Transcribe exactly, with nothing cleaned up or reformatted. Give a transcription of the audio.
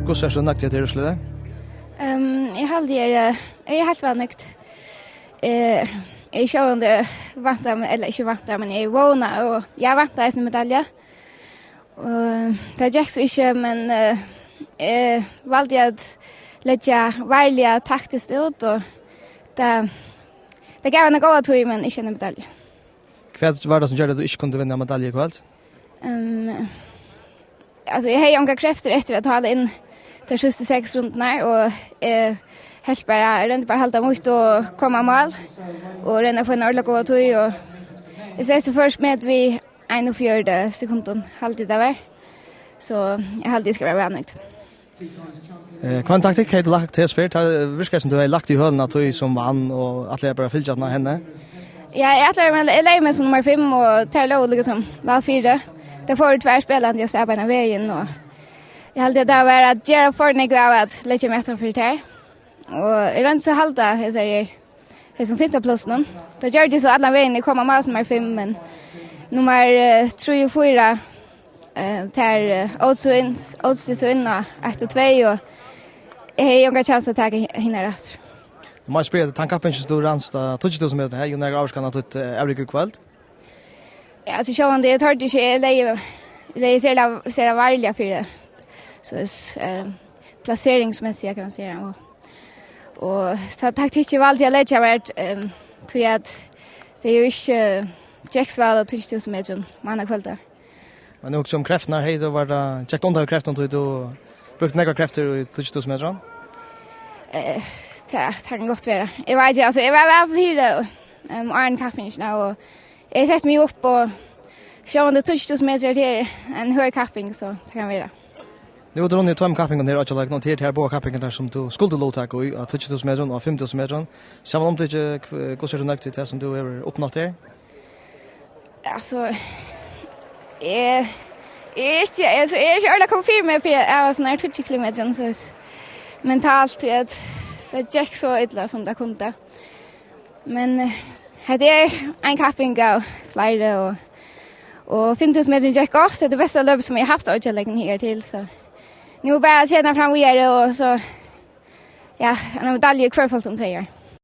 Hvussu ert tú nøgd við hetta her úrslitið? Ehm, eg haldi, eg eri, eg eri heilt væl nøgd. Eh, eg sjálvandi væntaði, men, ella ikki væntaði, men eg vónaði, og eg væntaði eisini medalju. Og tað gekk so ikki, men, eh, eg valdi at leggja varliga taktiskt út, og tað, tað gav eina góða tíð, men ikki eina medalju. Hvat var tað, sum gjørdi, at tú ikki kundi vinna medalju í kvøld? Ehm, altso, eg hevði ongar kreftir eftir at hala inn tær síðstu seks rundurnar, og eg helt bara, eg royndi bara at halda mítt og koma á mál, og royna at fáa eina ordiliga góða tíð, og eg setti føroyskt met við einogfjøruti sekundum, haldi eg tað var. So eg haldi, eg skal vera væl nøgd. Eh, hvønn taktikk hevði tú lagt til hesa ferð? Tað virkar, sum tú hevði lagt í hølina á tí sum vann, og ætlaði bara at fylgja henni. Ja, eg ætlaði, men eg legði meg sum nummar fimm, og tær lógu líkasum væl fyri. Tað fóru tvær spælandi og sær beinan vegin, og eg haldi, at tað var at gera for nógv av at leggja meg aftan fyri tær. Og eg royndi so at halda hesar her hesum fimta plássinum. Tað gjørdi eg so allan vegin. Eg kom á mál sum nummar fimm, men nummar, eh, trý og fýra, eh, tær, eh, ótu so inn, ótu seg so inn á eitt og tvey, og eg hevði ongan kjans at taka hi-, hinar aftur. Má eg spyrja, tann kappingin, sum tú ranst á tíggju túsund metrum, hevði hon nakra ávirkan á títt, eh, avrik í kvøld? Ja, altso, sjálvandi, eg tordi ikki, eg legði, legði sera, sera varliga fyri. So, eh, plaseringsmessigt, kann man siga, og Og ta-, taktikkin eg valdi at leggja var, ehm, tí at tað er jo ikki, eh, gekk so væl á tíggju túsund metrum mánakvøldið. Men nú sum kreftirnar, hevði tú, var tað, gekk tað undan við kreftunum, tí tú brúkti nógvar kreftir í tíggju túsund metrum? Eh, tað, tað kann gott vera. Eg veit ikki, altso, eg var væl fyri, ehm, áðrenn kappingina, og eg setti meg upp, og sjálvandi tíggju túsund metrar, tað er ein hørð kapping, so tað kann vera. Nú hevur tú vunnið í tveimum kappingum her á Oyggjarleikunum, og tað eru tær báðar kappingarnar, sum tú skuldi luttaka í, á tíggju túsund metrum og á fimm túsund metrum. Samanumtikið, hv-, hvussu ert tú nøgd við tað, sum tú hevur uppnátt her? Altso, eg, eg er ikki, altso, eg er ikki ordiliga komin fyri meg fyri at vera sånn her tíggju kilometrar, so mentalt, tí at tað gekk so illa, sum tað kundi. Men, eh, hetta er ein kapping av fleiri, og, og fimm túsund metrar gekk gott, so tað er besta løpið, sum eg havi havt á Oyggjarleikunum higartil, so nú er bara at seta fram víðari, og so, ja, ein medalju í hvørjum fall um tvey ár.